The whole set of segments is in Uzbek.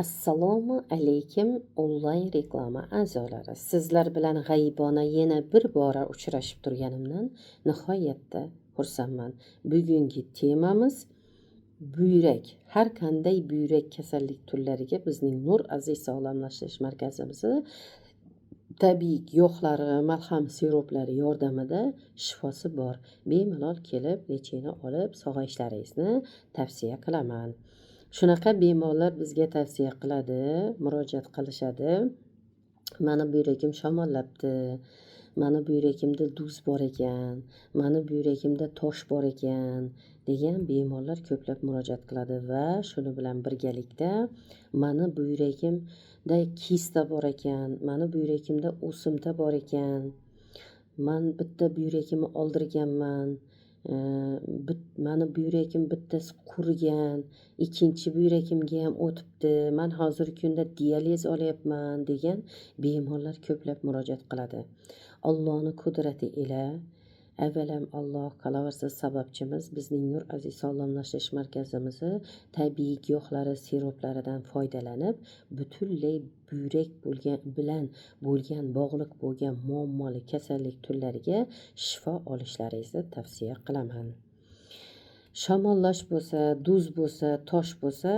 Assalomu alaykum, onlayn reklama a'zolari. Sizlar bilan g'aybona yana bir bora uchrashib turganimdan nihoyatda xursandman. Bugungi temamiz buyrak. Har qanday buyrak kasallik turlariga bizning Nur Aziz sog'lomlashtirish markazimizni tabiiy giyohlari, malham siroplari yordamida shifosi bor. Bemalol kelib, лечение olib, sog'ayishlaringizni tavsiya qilaman. Shunaqa bemorlar bizga tavsiya qiladi, murojaat qilishadi. Mani buyragim shamollabdi, mani buyragimda duz bor ekan, mani buyragimda tosh bor ekan degan bemorlar ko'plab murojaat qiladi va shuni bilan birgalikda mani buyragimda kista bor ekan, mani buyragimda o'simta bor ekan, man bitta buyragimni oldirganman, mani buyragim bittasi qurigan, ikkinchi buyragimga ham o'tibdi, man hozirgi kunda dializ olyapman degan bemorlar ko'plab murojaat qiladi. Allohning qudrati ila, avvalam Alloh, qolaversa sababchimiz bizning Nur Aziz sog'lomlashtirish markazimizni tabiiy giyohlari, siroplaridan foydalanib, butunlay buyrak bo'lgan bilan bo'lgan bog'liq bo'lgan muammoli kasallik turlariga shifo olishlaringizni tavsiya qilaman. Shamollash bo'lsa, duz bo'lsa, tosh bo'lsa,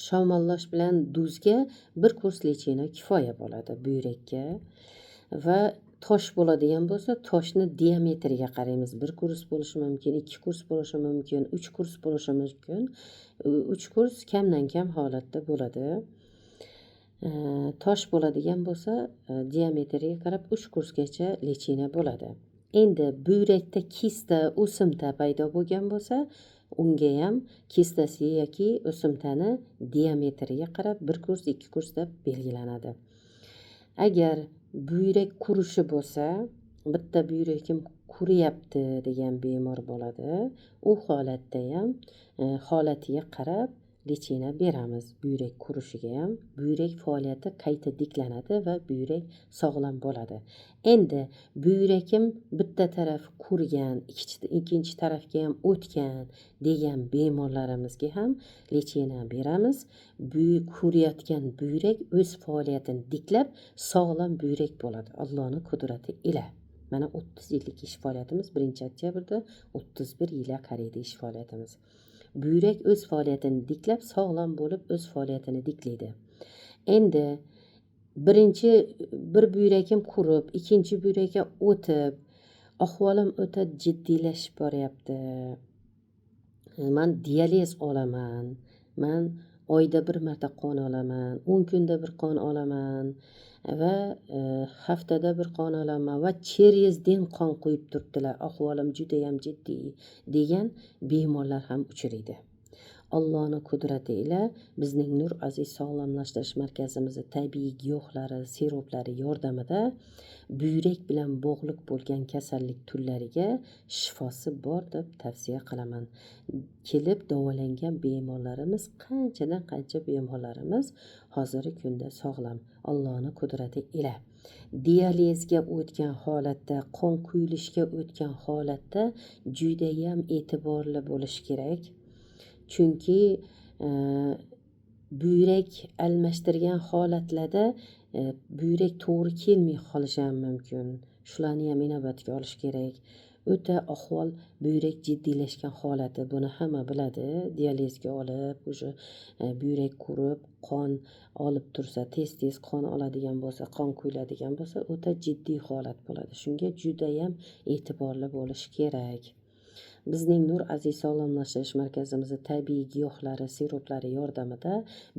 shamollash bilan duzga bir kurs лечение kifoya bo'ladi buyrakka. Va tosh bo'ladigan bo'lsa, toshni diametriga qaraymiz. Bir kurs bo'lishi mumkin, 2 kurs bo'lishi mumkin, 3 kurs bo'lishi mumkin. 3 kurs kamdan kam holatda bo'ladi. Tosh bo'ladigan bo'lsa, diametriga qarab 3 kursgacha лечение bo'ladi. Endi buyrakda kista, o'simta paydo bo'lgan bo'lsa, unga ham kistasi yoki o'simtani diametriga qarab 1 kurs, 2 kurs deb belgilanadi. Agar buyrak qurishi bo'lsa, bitta buyragim quriyapti degan bemor bo'ladi. U holatda ham holatiga qarab лечение beramiz. Buyrak qurishiga ham buyrak faoliyati qayta tiklanadi va buyrak sog'lom bo'ladi. Endi buyragim bitta taraf qurigan, ikkinchi tarafga ham o'tgan degan bemorlarimizga ham лечение beramiz. Quriyotgan buyrak o'z faoliyatini tiklab, sog'lom buyrak bo'ladi Allohning qudrati ila. Mana 30 yillik ish faoliyatimiz, 1-oktyabrda 31 yilga qaraydi ish faoliyatimiz. Buyrak o'z faoliyatini tiklab, sog'lom bo'lib o'z faoliyatini tiklaydi. Endi birinchi bir buyragim qurib, ikkinchi buyrakka o'tib, ahvolim o'ta jiddiylashib boryapti. Man dializ olaman. Man oyda bir marta qon olaman, 10 kunda bir qon olaman va haftada bir qon olaman va через день qon quyib turibdilar. Ahvolim judayam jiddiy degan bemorlar ham uchraydi. Allohning qudrati ila bizning Nur Aziz sog'lomlashtirish markazimizni tabiiy giyohlari, siroplari yordamida buyrak bilan bog'liq bo'lgan kasallik turlariga shifosi bor deb tavsiya qilaman. Kelib davolangan bemorlarimiz, qanchadan qancha bemorlarimiz hozirgi kunda sog'lom, Allohning qudrati ila. Dializga o'tgan holatda, qon quyilishga o'tgan holatda judayam e'tiborli bo'lish kerak. Chunki buyrak almashtirgan holatlarda buyrak to'g'ri kelmay qolishi ham mumkin. Shularni ham inobatga olish kerak. O'ta ahvol buyrak jiddiylashgan holati, buni hamma biladi. Dializga olib, o'sha buyrak qurib, qon olib tursa, tez-tez qon oladigan bo'lsa, qon quyiladigan bo'lsa, o'ta jiddiy holat bo'ladi. Shunga judayam e'tiborli bo'lish kerak. Bizning Nur Aziz sog'lomlashtirish markazimizni tabiiy giyohlari, siroplari yordamida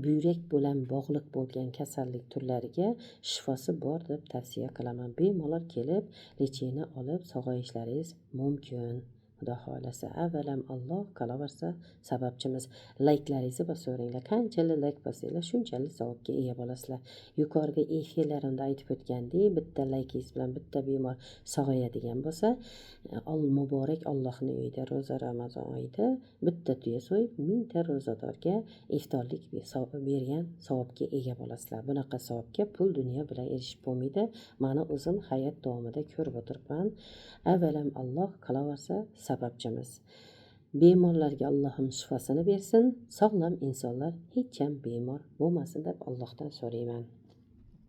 buyrak bilan bog'liq bo'lgan kasallik turlariga shifosi bor deb tavsiya qilaman. Bemalol kelib, лечение olib, sog'ayishlaringiz mumkin. Xudo xohlasa, avvalam Alloh, qolaversa sababchimiz. Layklaringizni bosaveringlar. Qanchalik layk bossanglar, shunchalik savobga ega bo'lasizlar. Yuqorida efirlarimda aytib o'tgandek, bitta laykingiz bilan bitta bemor sog'ayadigan bo'lsa, al muborak Allohning uyida ro'za Ramazon oyida bitta tuya so'yib, 1000 ta ro'zadorga iftorlik bergan savobga ega bo'lasizlar. Bunaqa savobga pul dunyo bilan erishib bo'lmaydi. Mani o'zim hayot davomida ko'rib o'tiribman. Avvalam Alloh, qolaversa sababchimiz. Bemorlarga Allohim shifosini bersin, sog'lom insonlar hech ham bemor bo'lmasin deb Allohdan so'rayman.